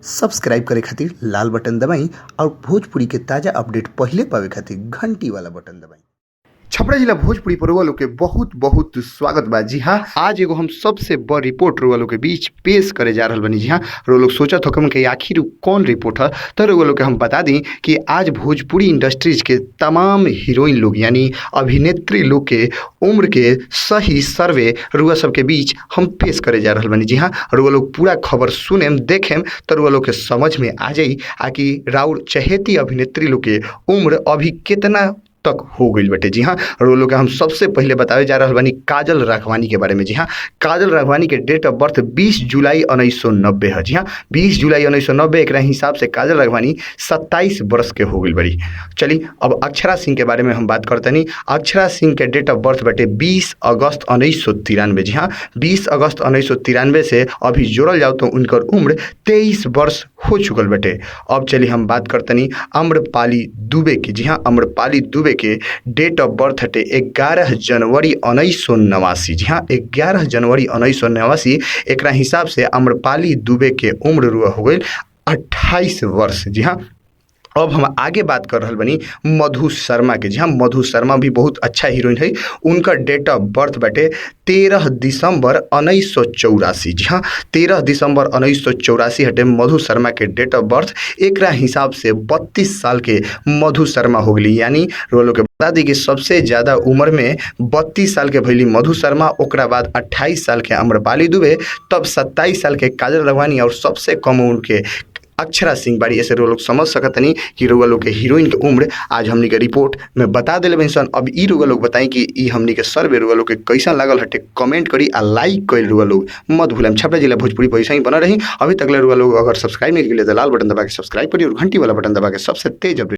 Subscribe करे खातिर लाल button दबाई और भोजपुरी के ताज़ा अपडेट पहिले पावे खातिर घंटी वाला बटन दबाई। छपरा जिला भोजपुरी पर लोग के बहुत बहुत स्वागत बा। जी हाँ, आज एगो हम सबसे बड़ रिपोर्ट रुआ लोग के बीच पेश करे जा रहल बानी। जी हाँ, रुआ लोग सोचत होखम कि आखिर उ कौन रिपोर्ट है, तो रुआ लोग के हम बता दी कि आज भोजपुरी इंडस्ट्रीज के तमाम हीरोइन लोग यानी अभिनेत्री लोग के उम्र के सही सर्वे रुआ सबके बीच हम पेश करे जा रहल बानी। जी हाँ, रुआ लोग पूरा खबर सुनेम देखेम तो रुआ लोग के समझ में आ जाई आ कि राउर चहेती अभिनेत्री लोग के उम्र अभी कितना तक हो गई बटे। जी हाँ, और लोग हम सबसे पहले बतावे जा रहल बानी काजल राघवानी के बारे में। जी हाँ, काजल राघवानी के डेट ऑफ बर्थ 20 जुलाई 1990 है। जी हाँ, 20 जुलाई 1990 एकरा हिसाब से काजल राघवानी 27 वर्ष के हो गई बड़ी। चली अब अक्षरा सिंह के बारे में हम बात करते नहीं। अक्षरा सिंह के डेट ऑफ बर्थ बटे 20 अगस्त 1993। जी हाँ, 20 अगस्त 1993 से अभी जोड़ल जाओ तो उनकर उम्र 23 वर्ष हो चुकल बटे। अब चलिए हम बात करतनी अम्रपाली दुबे की। जी हाँ, अम्रपाली दुबे के डेट ऑफ बर्थ हटे 11 जनवरी 1989। जी हाँ, 11 जनवरी 1989 एकरा हिसाब से अम्रपाली दुबे के उम्र रुआ हो गई 28 वर्ष। जी हाँ, अब हम आगे बात कर रहल बनी मधु शर्मा के। जी हाँ, मधु शर्मा भी बहुत अच्छा हीरोइन है। उनका डेट ऑफ बर्थ बाटे 13 दिसंबर 1984। जी हाँ, 13 दिसंबर 1984 हटे मधु शर्मा के डेट ऑफ बर्थ। एकरा हिसाब से 32 साल के मधु शर्मा हो गई। यानी रोलो के बता दी कि सबसे ज़्यादा उम्र में 32 साल के भैली मधु शर्मा, ओकरा बाद 28 साल के अम्रपाली दुबे, तब 27 साल के काजल राघवानी और सबसे कम उम्र के अक्षरा सिंह बाड़ी। ऐसे रुआ लोग समझ सकतनी कि रुआ लोग के हीरोइन के उम्र आज हमनी के रिपोर्ट में बता दिले बनी सन। अब ई रुआ लोग बताई कि ई हमनी के सर्वे रुआ लोग के कैसा लागल हटे, कमेंट करी आ लाइक कइल रुआ लोग मत भूलम। छपरा जिला भोजपुरी पर ऐसा ही बना रही। अभी तक ले रुआ लोग अगर सब्सक्राइब नहीं किए तो लाल बटन दबा के सब्सक्राइब करी और घंटी वाला बटन दबा के सबसे तेज अपडेट